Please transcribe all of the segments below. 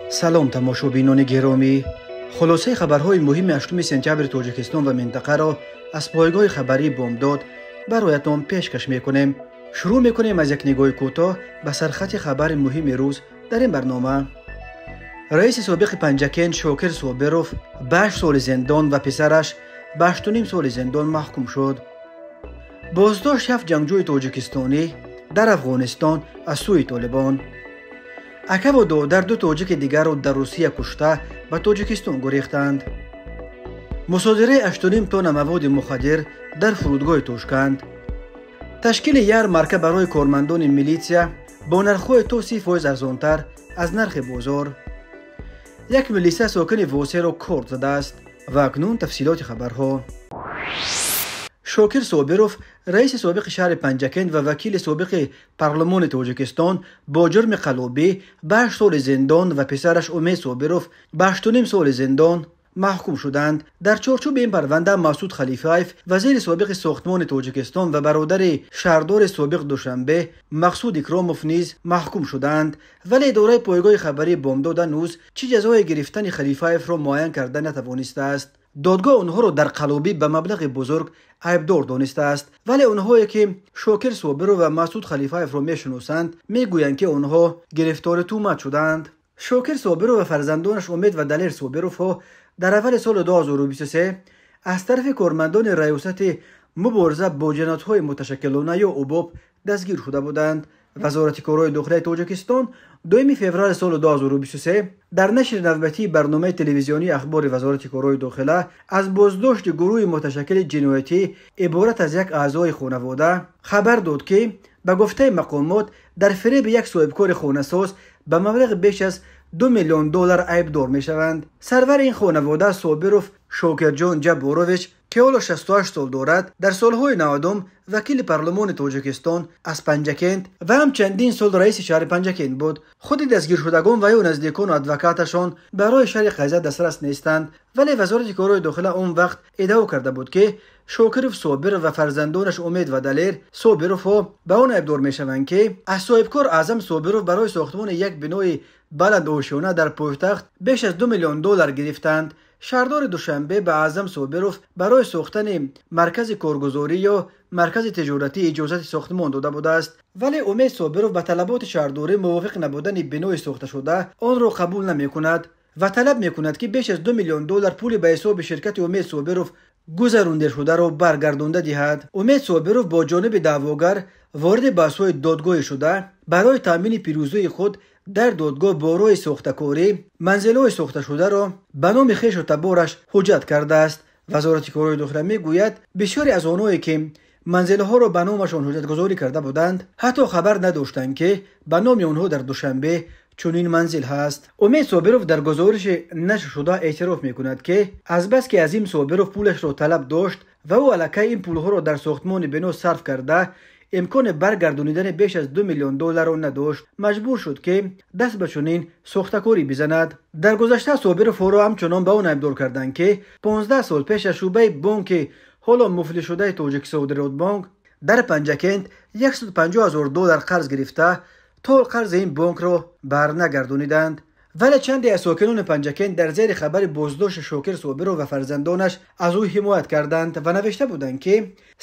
Салом, тамошобинони гиромӣ. Хулосаи хабарҳои муҳими 8 сентябри Тоҷикистон ва минтақаро аз пойгоҳи хабарии Бомдод бароятон пешкаш мекунем. Шурӯъ мекунем аз як нигоҳи кӯтоҳ ба сархати хабари муҳими рӯз дар ин барнома. Раиси собиқи Панҷакент Шокир Собиров ба 8 соли зиндон ва писараш ба 8,5 соли зиндон маҳкум шуд. Боздошт ҳафт ҷангҷӯи тоҷикистонӣ дар Афғонистон аз сӯи толибон. Акаву додар ду тоҷики дигарро дар Русия кушта ба Тоҷикистон гурехтанд. Мусодираи 8,5 тонна маводи мухаддир дар фурудгоҳи Тошканд. Ташкили ярмарка барои кормандони милитсия бо нархҳои то 30% арзонтар аз нархи бозор. Як милиса сокини Восеро корд задааст. Ва акнун тафсилоти хабарҳо. Шокир Собиров, раиси собиқи шаҳри Панҷакент ва вакили собиқи парлумони Тоҷикистон, бо ҷурми қаллобӣ ба 8 соли зиндон ва писараш Умед Собиров ба 8,5 соли зиндон маҳкум шуданд. Дар чорчӯби ин парванда Масуд Халифаев, вазири собиқи сохтмони Тоҷикистон ва бародари шаҳрдори собиқ Душанбе Мақсуд Икромов низ маҳкум шуданд. Вале идораи пойгоҳи хабарии Бомдод ҳанӯз чӣ ҷазое гирифтани Халифаевро муайян карда натавонистааст. Додгоҳ онҳоро дар қаллобӣ ба маблағи бузург айбдор донистааст. Вале онҳое ки Шокир Собиров ва Масуд Халифаевро мешиносанд, мегӯянд, ки онҳо гирифтори тӯҳмат шудаанд. Шокир Собиров ва фарзандонаш Умед ва Далер Собировҳо дар аввали соли 2023 аз тарафи кормандони раёсати мубориза бо ҷиноятҳои муташаккилона ё УБОП дастгир шуда буданд. Вазорати корҳои дохилаи Тоҷикистон 2 феврали соли 2023 дар нашри навбатии барномаи телевизионии ахбори Вазорати корҳои дохила аз боздошти гурӯҳи муташаккили ҷиноятӣ иборат аз як аъзои хонавода хабар дод, ки ба гуфтаи мақомот дар фиреби як соҳибкори хонасоз ба маблағи беш аз 2 миллион доллар айбдор мешаванд. Сарвари ин хонавода Собиров Шокирҷон Ҷабборович, ки ҳоло 68 сол дорад, дар солҳои 90 вакили парлумони Тоҷикистон аз Панҷакент ва ҳам чандин сол раиси шаҳри Панҷакент буд. Худи дастгиршудагон ва ё наздикону адвокаташон барои шарҳи қазия дастрас нестанд. Вале Вазорати корҳои дохила он вақт иддао карда буд, ки Шокиров Собиров ва фарзандонаш Умед ва Далер Собировҳо ба он айбдор мешаванд, ки аз соҳибкор Аъзам Собиров барои сохтмони як бинои баландошёна дар пойтахт беш аз 2 миллион доллар гирифтанд. Шаҳрдори Душанбе ба Аъзам Собиров барои сохтани маркази коргузорӣ ё маркази тиҷоратӣ иҷозати сохтмон дода будааст. Вале Умед Собиров ба талаботи шаҳрдорӣ мувофиқ набудани бинои сохташуда онро қабул намекунад ва талаб мекунад, ки беш аз 2 миллион доллар пули ба ҳисоби ширкати Умед Собиров гузарондашударо баргардонда диҳад. Умед Собиров бо ҷониби даъвогар вориди баҳсҳои додгоҳӣ шуда, барои таъмини пирӯзии худ дар додгоҳ бо роҳи сохтакорӣ манзилҳои сохташударо ба номи хешу табораш ҳуҷҷат кардааст. Вазорати корҳои дохила мегӯяд, бисёре аз онҳое ки манзилҳоро ба номашон ҳуҷҷатгузорӣ карда буданд, ҳатто хабар надоштанд, ки ба номи онҳо дар Душанбе чунин манзил ҳаст. Умед Собиров дар гузориши нашршуда эътироф мекунад, ки азбаски Азим Собиров пулашро талаб дошт ва ӯ аллакай ин пулҳоро дар сохтмони бино сарф карда, имкони баргардонидани беш аз 2 миллион долларро надошт, маҷбур шуд, ки даст ба чунин сохтакорӣ бизанад. Дар гузашта Собировҳоро ҳамчунон ба он айбдор карданд, ки 15 сол пеш аз шӯъбаи бонки ҳоло муфлисшудаи Тоҷиксодиротбонк дар Панҷакент 150 ҳазор доллар қарз гирифта, то қарзи ин бонкро барнагардониданд. Вале чанде аз сокинони Панҷакент дар зери хабари боздошти Шокир Собиров ва фарзандонаш аз ӯ ҳимоят карданд ва навишта буданд, ки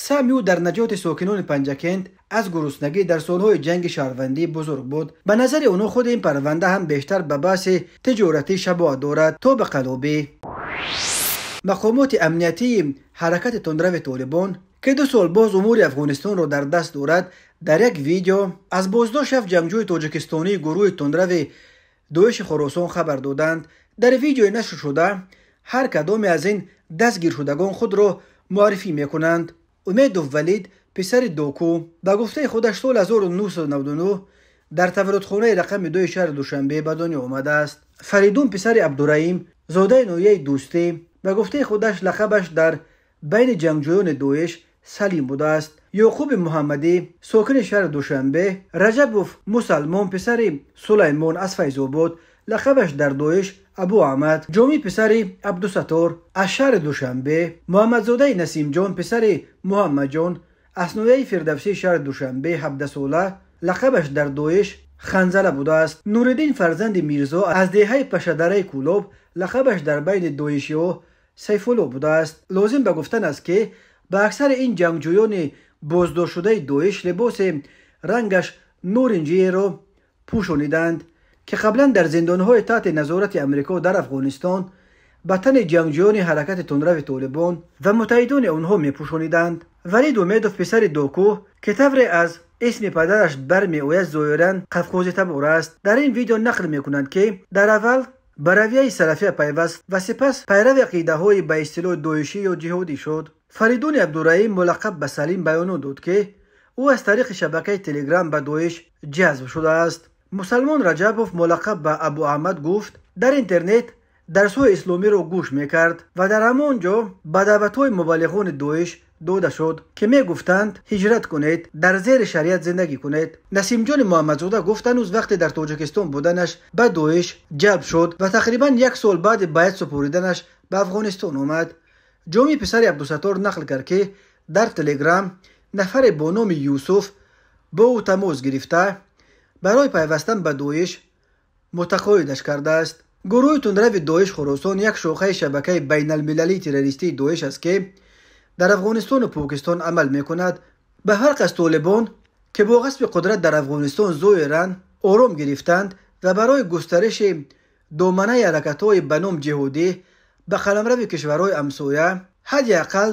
саҳми ӯ дар наҷоти сокинони Панҷакент аз гуруснагӣ дар солҳои ҷанги шаҳрвандӣ бузург буд. Ба назари онҳо худи ин парванда ҳам бештар ба баҳси тиҷоратӣ шабоҳат дорад то ба қаллобӣ. Мақомоти амниятии ҳаракати тундрави Толибон, ки 2 сол боз умури Афғонистонро дар даст дорад, дар як видео аз боздошт ҳафт ҷангҷӯи тоҷикистонии гурӯҳи тундрави Доиши Хуросон хабар доданд. Дар видеои нашршуда ҳар кадоме аз ин дастгиршудагон худро муаррифӣ мекунанд. Умедов Валид, писари Доку, ба гуфтаи худаш соли 1999 дар таваллудхонаи рақами 2 шаҳри Душанбе ба дунё омадааст. Фаридун, писари Абдураим, зодаи ноҳияи Дӯстӣ, ба гуфтаи худаш лақабаш дар байни ҷангҷӯёни Доиш Салим будааст. Ёқуби Муҳаммадӣ, сокини шаҳри Душанбе, Раҷабов Мусалмон, писари Сулаймон аз Файзобод, лақабаш дар Доиш Абу Аҳмад, Ҷомӣ, писари Абдусаттор аз шаҳри Душанбе, Муҳаммадзодаи Насимҷон, писари Муҳаммадҷон аз ноҳияи Фирдавсии шаҳри Душанбе, 17 сола, лақабаш дар Доиш Ханзала будааст. Нуриддин фарзанди Мирзо аз деҳаи Пашадараи Кӯлоб, лақабаш дар байни доишиҳо Сайфулло будааст. Лозим ба гуфтан аст, ки ба аксари ин ҷангҷӯёни боздоштшудаи Доиш либоси рангаш норинҷиеро пӯшониданд, ки қаблан дар зиндонҳои таҳти назорати Амрико дар Афғонистон ба тани ҷангҷӯёни ҳаракати тундрави Толибон ва муттаҳидони онҳо мепӯшониданд. Валид Умедов, писари Доку, ки тавре аз исми падараш бармеояд, зоҳиран қавқозитабор аст. Дар ин видео нақл мекунанд, ки дар аввал ба равияи салафия пайваст ва сипас пайрави ақидаҳои ба истилоҳ доишӣ ё ҷиҳодӣ шуд. Фаридуни Абдураҳим, мулаққаб ба Салим, баёнот дод, ки ӯ аз тариқи шабакаи Телеграм ба Доиш ҷазб шудааст. Мусалмон Раҷабов, мулаққаб ба Абу Аҳмад, гуфт, дар интернет дарсҳои исломиро гӯш мекард ва дар ҳамон ҷо ба даъватҳои мубаллиғони Доиш дода шуд, ки мегуфтанд ҳиҷрат кунед, дар зери шариат зиндагӣ кунед. Насимҷони Муҳаммадзода гуфт, ҳанӯз вақте дар Тоҷикистон буданаш ба Доиш ҷалб шуд ва тақрибан як сол баъди байат супориданаш ба Афғонистон омад. Ҷомӣ, писари Абдусаттор, нақл кард, ки дар Телеграм нафаре бо номи Юсуф бо ӯ тамос гирифта, барои пайвастан ба Доиш мутақоидаш кардааст. Гурӯҳи тундрави Доиш Хуросон як шохаи шабакаи байналмилалии террористии Доиш аст, ки дар Афғонистону Покистон амал мекунад. Ба фарқ аз Толибон, ки бо ғасби қудрат дар Афғонистон зоҳиран ором гирифтанд ва барои густариши доманаи ҳаракатҳои ба ном ҷиҳодӣ ба қаламрави кишварҳои ҳамсоя ҳадди ақал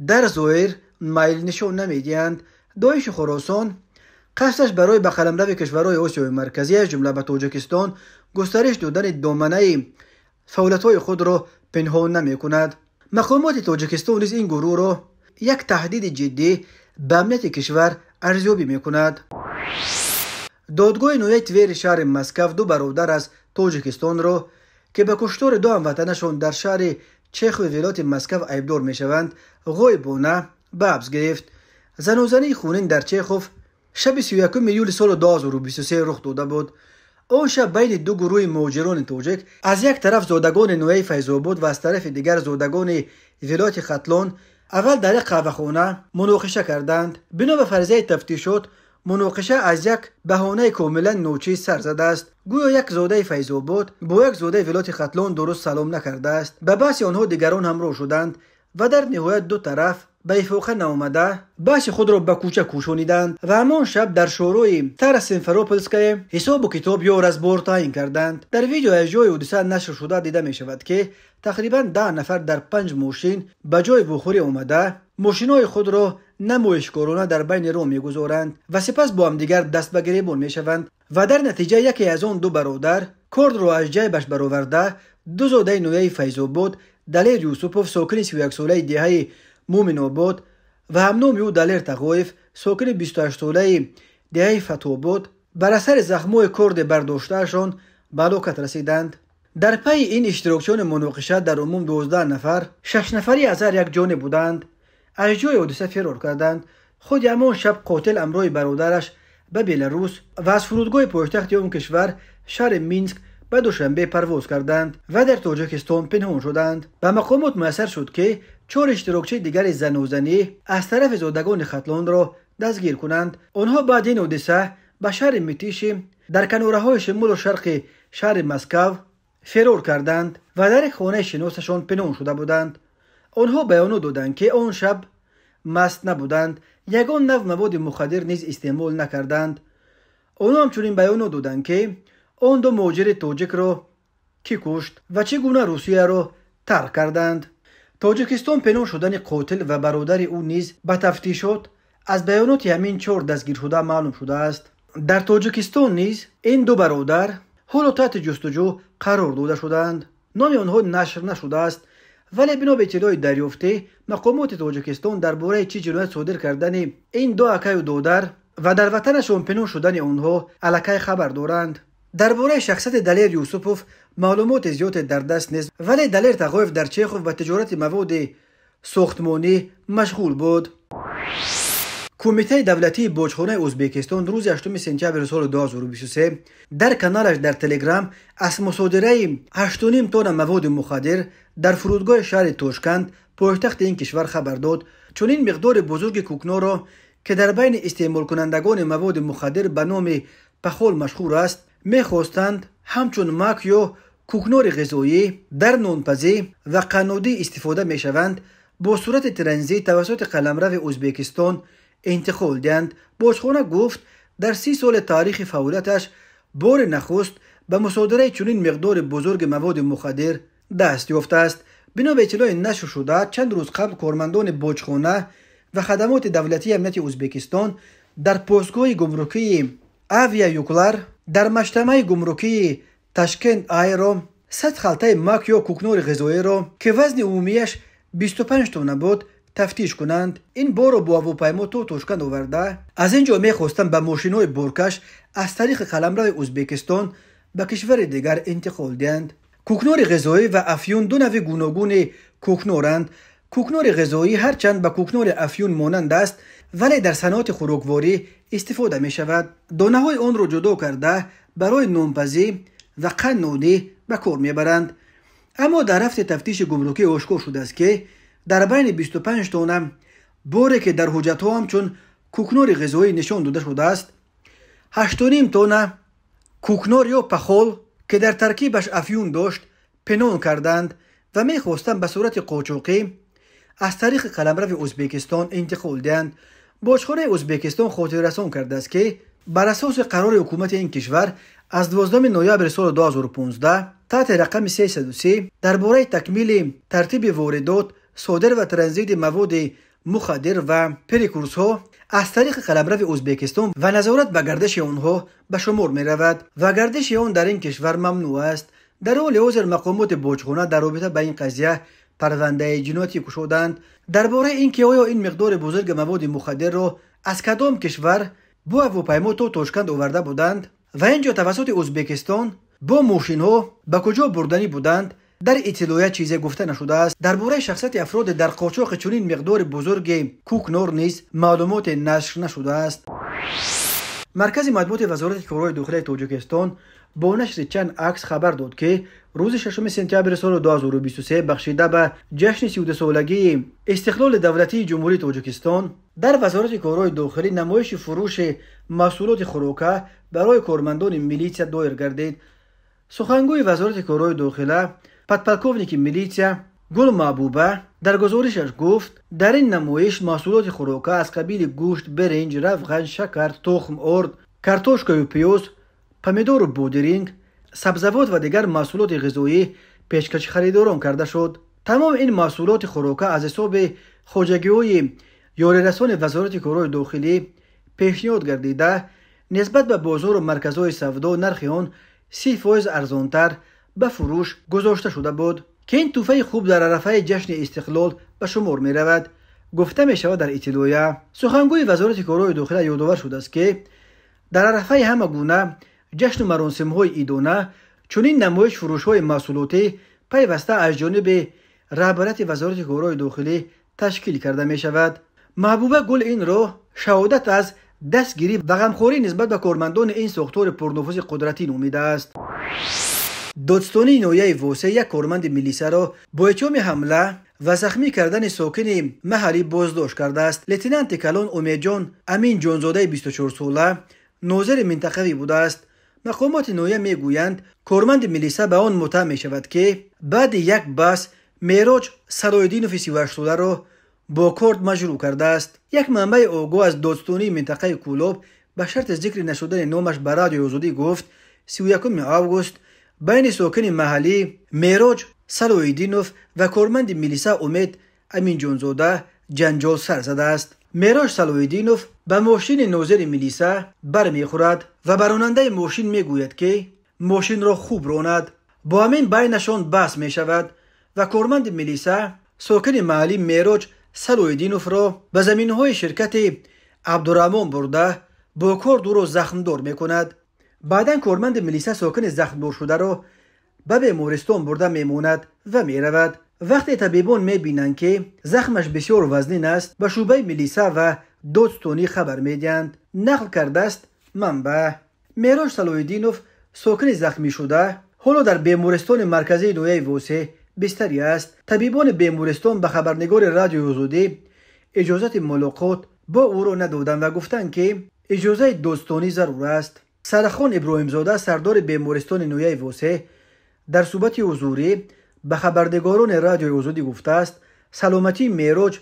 дар зоҳир майл нишон намедиҳанд, Доиши Хуросон қасдаш барои ба қаламрави кишварҳои Осиёи Марказӣ, аз ҷумла ба Тоҷикистон, густариш додани доманаи фаъолиятҳои худро пинҳон намекунад. Мақомоти Тоҷикистон низ ин гурӯҳро як таҳдиди ҷиддӣ ба амнияти кишвар арзёбӣ мекунад. Додгоҳи ноҳияи Твери шаҳри Москав ду бародар аз Тоҷикистонро, ки ба куштори ду ҳамватанашон дар шаҳри Чехови вилояти Москав айбдор мешаванд, ғоибона ба ҳабс гирифт. Занозании хунин дар Чехов шаби 31 июли соли 2023 рух дода буд. Он шаб байни ду гурӯҳи муҳоҷирони тоҷик, аз як тараф зодагони ноҳияи Файзобод ва аз тарафи дигар зодагони вилояти Хатлон, аввал дар як қаҳвахона муноқиша карданд. Бино ба фарзияи тафтишот, муноқиша аз як баҳонаи комилан ночиз сар задааст. Гӯё як зодаи Файзобод бо як зодаи вилояти Хатлон дуруст салом накардааст. Ба баҳси онҳо дигарон ҳамроҳ шуданд ва дар ниҳоят ду тараф ба ифоқа наомада баҳси худро ба кӯча кӯшониданд ва ҳамон шаб дар шӯрои Тара Симферопольская ҳисобу китоб ё разбор таъин карданд. Дар видео аз ҷои ҳодиса нашр шуда дида мешавад, ки тақрибан 10 нафар дар панҷ мошин ба ҷои вухӯрӣ омада, мошинҳои худро намоишкорона дар байни роҳ мегузоранд ва сипас бо ҳамдигар даст ба гиребон мешаванд ва дар натиҷа яке аз он ду бародар кордро аз ҷайбаш бароварда, ду зодаи ноҳияи Файзобод, Далер Юсупов, сокини 31-солаи деҳаи Муъминобод, ва ҳамноми ӯ Далер Тағоев, сокини 28-солаи деҳаи Фатҳобод, бар асари захмҳои корде бардоштаашон ба ҳалокат расиданд. Дар пайи ин иштирокчиёни муноқиша, дар умум 12 нафар, шаш нафарӣ аз ҳар як ҷониб буданд, аз ҷои ҳодиса фирор карданд. Худи ҳамон шаб қотил ҳамроҳи бародараш ба Беларус ва аз фурудгоҳи пойтахти он кишвар, шаҳри Минск, ба Душанбе парвоз карданд ва дар Тоҷикистон пинҳон шуданд. Ба мақомот муяссар шуд, ки чор иштирокчии дигари занозанӣ аз тарафи зодагони Хатлонро дастгир кунанд. Онҳо баъди ин ҳодиса ба шаҳри Митиши дар канораҳои шимолу шарқи шаҳри Москав фирор карданд ва дар як хонаи шиносашон пинҳон шуда буданд. Онҳо баёнот доданд, ки он шаб маст набуданд, ягон нав маводи мухаддир низ истеъмол накарданд. Онҳо ҳамчунин баёнот доданд, ки он ду муҳоҷири тоҷикро кӣ кушт ва чӣ гуна Русияро тарк карданд. Тоҷикистон пинҳон шудани қотил ва бародари ӯ низ ба тафтишот аз баёноти ҳамин чор дастгиршуда маълум шудааст. Дар Тоҷикистон низ ин ду бародар ҳоло таҳти ҷустуҷӯ қарор дода шудаанд. Номи онҳо нашр нашудааст, вале бино ба иттилои дарёфтӣ, мақомоти Тоҷикистон дар бораи чӣ ҷиноят содир кардани ин ду акаю додар ва дар ватанашон пинҳон шудани онҳо аллакай хабар доранд. Дар бораи шахсияти Далер Юсупов маълумоти зиёде дар даст нест, вале Далер Тағоев дар Чехов ба тиҷорати маводи сохтмонӣ машғул буд. Кумитаи давлатии боҷхонаи Ӯзбекистон рӯзи 8 сентябри соли 2023 дар каналаш дар Телеграм аз мусодираи 8,5 тонна маводи мухаддир дар фурудгоҳи шаҳри Тошканд, пойтахти ин кишвар, хабар дод. Чунин миқдори бузурги кӯкнорро, ки дар байни истеъмолкунандагони маводи мухаддир ба номи пахол машҳур аст, мехостанд ҳамчун мак ё кӯкнори ғизоӣ дар нонпазӣ ва қаннодӣ истифода мешаванд, бо сурати транзит тавассути қаламрави Ӯзбекистон интиқол диҳанд. Боҷхона гуфт, дар 30 соли таърихи фаъолияташ бори нахуст ба мусодираи чунин миқдори бузурги маводи мухаддир даст ёфтааст. Бино ба иттилои нашр шуда, чанд рӯз қабл кормандони боҷхона ва хадамоти давлатии амнияти Ӯзбекистон дар постгоҳи гумрукии Авиаюклар дар маҷтамаи гумрукии Ташкент Айро 100 халтаи мак ё кӯкнори ғизоиро, ки вазни умумияш 25 тонна буд, тафтиш кунанд. Ин борро бо ҳавопаймо то Тошканд оварда, аз ин ҷо мехостанд ба мошинҳои боркаш аз тариқи қаламрави Ӯзбекистон ба кишвари дигар интиқол диҳанд. Кӯкнори ғизоӣ ва афюн ду нави гуногуни кӯкноранд. Кӯкнори ғизоӣ ҳарчанд ба кӯкнори афюн монанд аст, вале дар саноати хӯрокворӣ истифода мешавад. Донаҳои онро ҷудо карда барои нонпазӣ ва қаннодӣ ба кор мебаранд. Аммо дар рафти тафтиши гумрукӣ ошкор шудааст, ки дар байни 25 тонна боре, ки дар ҳуҷҷатҳо ҳамчун кӯкнори ғизоӣ нишон дода шудааст, 8,5 тонна кӯкнор ё пахол, ки дар таркибаш афюн дошт, пинҳон карданд ва мехостанд ба сурати қочоқӣ аз тариқи қаламрави Ӯзбекистон интиқол диҳанд. Боҷхонаи Ӯзбекистон хотиррасон кардааст, ки бар асоси қарори ҳукумати ин кишвар аз 12 ноябри соли 2015 таҳти рақами 303 дар бораи такмили тартиби воридот, содир ва транзити маводи мухаддир ва прекурсҳо аз тариқи қаламрави Ӯзбекистон ва назорат ба гардиши онҳо ба шумор меравад ва гардиши он дар ин кишвар мамнӯъ аст. Дар ҳоли ҳозир мақомоти боҷхона дар робита ба ин қазия парвандаи ҷиноятӣ кушоданд. Дар бораи ин ки оё ин миқдори бузурги маводи мухаддирро аз кадом кишвар бо ҳавопаймо то Тошканд оварда буданд ва ин ҷо тавассути Ӯзбекистон бо мошинҳо ба куҷо бурданӣ буданд, дар иттилоя чизе гуфта нашудааст. Дар бораи шахсияти афроде дар қочоқи чунин миқдори бузурги кӯкнор низ маълумоте нашр нашудааст. Маркази матбуоти Вазорати корҳои дохилаи Тоҷикистон бо нашри чанд акс хабар дод, ки рӯзи 6 сентябри соли 2023 бахшида ба ҷашни 32-солагии истиқлоли давлатии Ҷумҳурии Тоҷикистон дар Вазорати корҳои дохилӣ намоиши фурӯши маҳсулоти хӯрока барои кормандони милитсия доир гардид. Сухангӯи Вазорати корҳои дохила, подполковники милитсия Гул Маҳбуба дар гузоришаш гуфт, дар ин намоиш маҳсулоти хӯрока аз қабили гӯшт, биринҷ, равған, шакар, тухм, орд, картошкаю пиёз, помидору бодиринг, сабзавот ва дигар маҳсулоти ғизоӣ пешкаши харидорон карда шуд. Тамоми ин маҳсулоти хӯрока аз ҳисоби хоҷагиҳои ёрирасони Вазорати корҳои дохилӣ пешниҳод гардида, нисбат ба бозору марказҳои савдо нархи он 30% арзонтар ба фурӯш гузошта шуда буд, ки ин тӯҳфаи хуб дар арафаи ҷашни истиқлол ба шумор меравад, гуфта мешавад дар иттилоя. Сухангӯи Вазорати корҳои дохила ёдовар шудааст, ки дар арафаи ҳама гуна ҷашну маросимҳои идона чунин намоиш фурӯшҳои маҳсулотӣ пайваста аз ҷониби раҳбарияти Вазорати корҳои дохилӣ ташкил карда мешавад. Маҳбуба Гул инро шаҳодат аз дастгирӣ ва ғамхорӣ нисбат ба кормандони ин сохтори пурнуфузи қудратӣ номидааст. Додстонии ноҳияи Восе як корманди милисаро бо иттиҳоми ҳамла ва захмӣ кардани сокини маҳаллӣ боздошт кардааст. Лейтенанти калон Умедҷон Аминҷонзодаи 24-сола нозири минтақавӣ будааст. Мақомоти ноҳия мегӯянд, корманди милиса ба он муттаҳам мешавад, ки баъди як баҳс Мероҷ Салоиддинови 38-соларо бо корд маҷрӯҳ кардааст. Як манбаи огоҳ аз додстонии минтақаи Кӯлоб ба шарти зикри нашудани номаш ба Радиои Озодӣ гуфт, 31 август байни сокини маҳаллӣ Мероҷ Салоиддинов ва корманди милиса Умед Аминҷонзода ҷанҷол сар задааст. Мероҷ Салоиддинов ба мошини нозири милиса бармехӯрад ва ба ронандаи мошин мегӯяд, ки мошинро хуб ронад. Бо ҳамин байнашон баҳс мешавад ва корманди милиса сокини маҳаллӣ Мероҷ Салоиддиновро ба заминҳои ширкати Абдураҳмон бурда бо корд ӯро захмдор мекунад. Баъдан корманди милиса сокини захмдоршударо ба бемористон бурда мемонад ва меравад. Вақте табибон мебинанд, ки захмаш бисёр вазнин аст, ба шӯъбаи милиса ва додстонӣ хабар медиҳанд, нақл кардааст манбаъ. Мероҷ Салоиддинов сокини захмишуда ҳоло дар бемористони марказии ноҳияи Восе бистарӣ аст. Табибони бемористон ба хабарнигори Радиои Озодӣ иҷозати мулоқот бо ӯро надоданд ва гуфтанд, ки иҷозаи додстонӣ зарур аст. Сарахон Иброҳимзода, сардори бемористони ноҳияи Восе, дар суҳбати ҳузурӣ ба хабарнигорони Радиои Озодӣ гуфтааст, саломатии Мероҷ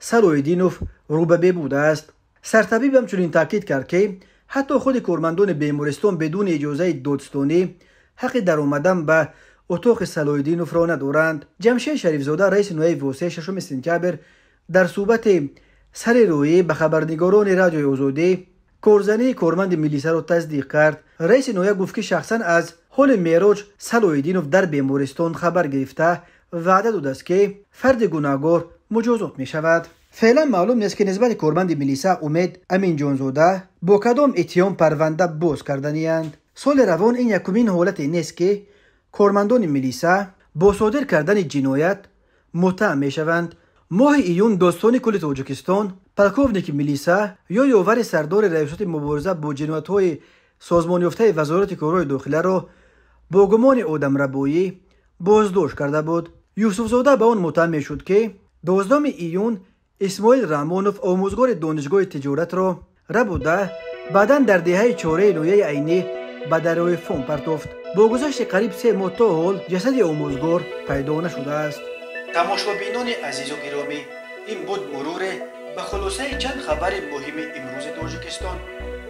Салоҳиддинов рӯ ба беҳбуд аст. Сартабиб ҳамчунин таъкид кард, ки ҳатто худи кормандони бемористон бидуни иҷозаи додстонӣ ҳаққи даромадан ба утоқи Салоҳиддиновро надоранд. Ҷамшед Шарифзода, раиси ноҳияи Восе, 6 сентябр дар суҳбати сари рӯӣ ба хабарнигорони Радиои Озодӣ корзании корманди милисаро тасдиқ кард. Раиси ноҳия гуфт, ки шахсан аз ҳоли Мероҷ Салоҳиддинов дар бемористон хабар гирифта, ваъда додааст, ки фарди гунаҳгор муҷозот мешавад. Феълан маълум нест, ки нисбати корманди милиса Умед Аминҷонзода бо кадом иттиҳом парванда боз карданиянд. Соли равон ин якумин ҳолате нест, ки кормандони милиса бо содир кардани ҷиноят муттаҳам мешаванд. Моҳи июн достони кулли Тоҷикистон полковники милиса ё ёвари сардори раёсати мубориза бо ҷиноятҳои созмонёфтаи Вазорати корҳои дохиларо бо гумони одамрабоӣ боздошт карда буд. Юсуфзода ба он муттаҳам мешуд, ки 12 июн Исмоил Раҳмонов, омӯзгори донишгоҳи тиҷоратро рабуда, баъдан дар деҳаи Чораи ноҳияи Айнӣ ба дарёи Фон партофт. Бо гузашти қариб 3 моҳ то ҳол ҷасади омӯзгор пайдо нашудааст. Тамошобинони азизу гиромӣ, ин буд муруре ба хулосаи чанд хабари муҳими имрӯзи Тоҷикистон.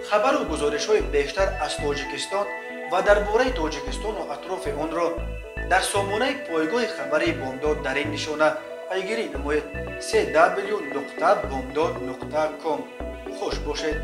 Хабару гузоришҳои бештар аз Тоҷикистон ва дар бораи Тоҷикистону атрофи онро дар сомонаи пойгоҳи хабарии Бомдод дар ин нишона пайгирӣ намоед: cw.bomdod.com. Хуш бошед.